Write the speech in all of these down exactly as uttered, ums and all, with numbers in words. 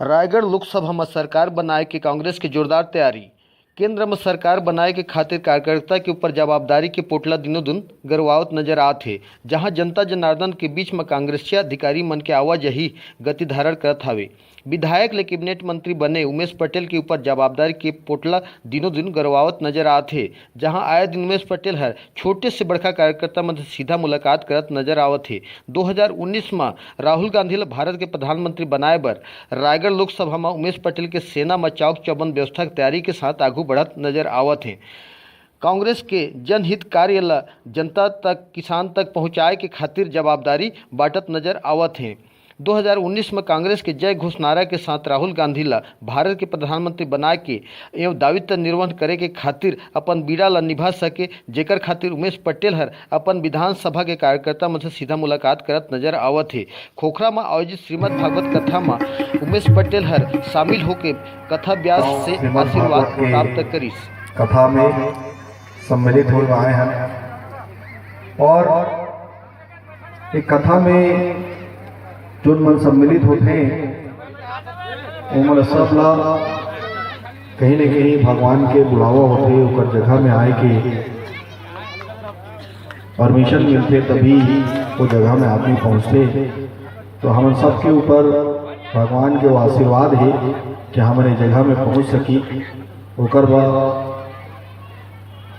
रायगढ़ लोकसभा म सरकार बनाए के कांग्रेस के जोरदार तैयारी। केंद्र म सरकार बनाए के खातिर कार्यकर्ता के ऊपर जवाबदारी के पोटला दिनों दिन गरवावत नजर आत हे, जहां जनता जनार्दन के बीच म कांग्रेसिया अधिकारी मन के आवाजाही गति धारण करत हावे। विधायक ले कैबिनेट मंत्री बने उमेश पटेल के ऊपर जवाबदारी के पोटला दिनों दिन गरवावत नजर आत हे, जहां आए दिन उमेश पटेल हर छोटे से बड़का कार्यकर्ता मन से सीधा मुलाकात करत नजर आवत हे। दो हज़ार उन्नीस म राहुल गांधी ल भारत के प्रधानमंत्री बनाए बर रायगढ़ लोकसभा म उमेश पटेल के सेना म चौक चौबंद व्यवस्था के तैयारी के साथ आगू बढ़त नजर आवत हे। कांग्रेस के जनहित कार्य ल जनता तक, किसान तक पहुंचाए के खातिर जवाबदारी बांटत नजर आवत हे। दो हज़ार उन्नीस म कांग्रेस के जय घोष नारा के साथ राहुल गांधी ल भारत के प्रधानमंत्री बनाए के एवं दायित्व निर्वहन करे के खातिर अपन बीड़ा ल निभा सके, जेकर खातिर उमेश पटेल हर अपन विधानसभा के कार्यकर्ता मन से सीधा मुलाकात करत नजर आवत हे। खोखरा म आयोजित श्रीमद् भागवत कथा म उमेश पटेल हर शामिल होके कथा व्यास से श्रीमद् आशीर्वाद भागवत के प्राप्त करिस। कथा में सम्मिलित होए आए हैं और ये कथा में जोन मन सम्मिलित होते हैं, वो मन सब ला कहीं न कहीं भगवान के बुलावा होते, ओकर जगह में आए के परमिशन मिलते, तभी वो जगह में आदमी पहुंचते। तो हमन सबके ऊपर भगवान के वो आशीर्वाद है कि हमन ये जगह में पहुंच सकी। ओकर बाद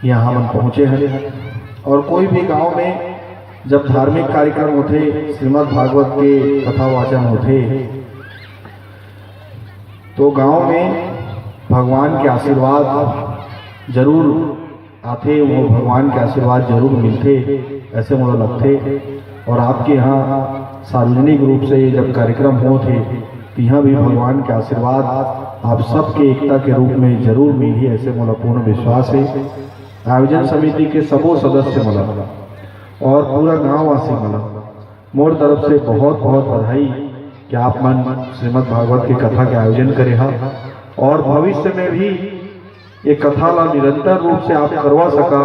यहाँ हमन पहुँचे हैं और कोई भी गांव में जब धार्मिक कार्यक्रम होते, श्रीमद् भागवत के कथा वाचन होते, तो गांव में भगवान के आशीर्वाद जरूर आथे, वो भगवान के आशीर्वाद जरूर मिलते, ऐसे मोला लगते। और आपके यहाँ सार्वजनिक रूप से जब कार्यक्रम होते, तो यहाँ भी भगवान के आशीर्वाद आप सबके एकता के रूप में जरूर मिली, ऐसे मोला पूर्ण विश्वास है। आयोजन समिति के सबो सदस्य मन ल और पूरा गांववासी मन ल मोर तरफ से बहुत बहुत बधाई कि आप मन श्रीमद् भागवत के कथा के आयोजन करे हा और भविष्य में भी ये कथा ला निरंतर रूप से आप करवा सका।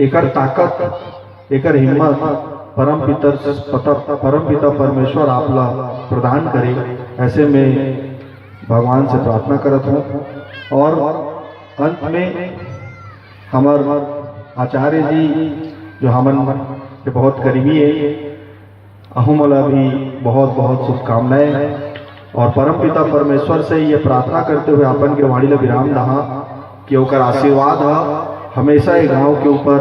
एकर ताकत, एकर हिम्मत परम पितर, पत-, परम पिता परमेश्वर आप ला प्रदान करे, ऐसे में भगवान से प्रार्थना करत हूँ। और अंत में हमर आचार्य जी, जो हमन के बहुत करीबी है, अहू मोला भी बहुत बहुत शुभकामनाएं और परमपिता परमेश्वर से ये प्रार्थना करते हुए अपन के वाणी ला विराम दहा कि ओकर आशीर्वाद ह हमेशा ये गांव के ऊपर,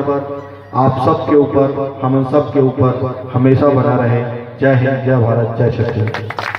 आप सब के ऊपर, हमन सब के ऊपर हमेशा बना रहे। जय हिंद, जय भारत, जय छत्तीसगढ़।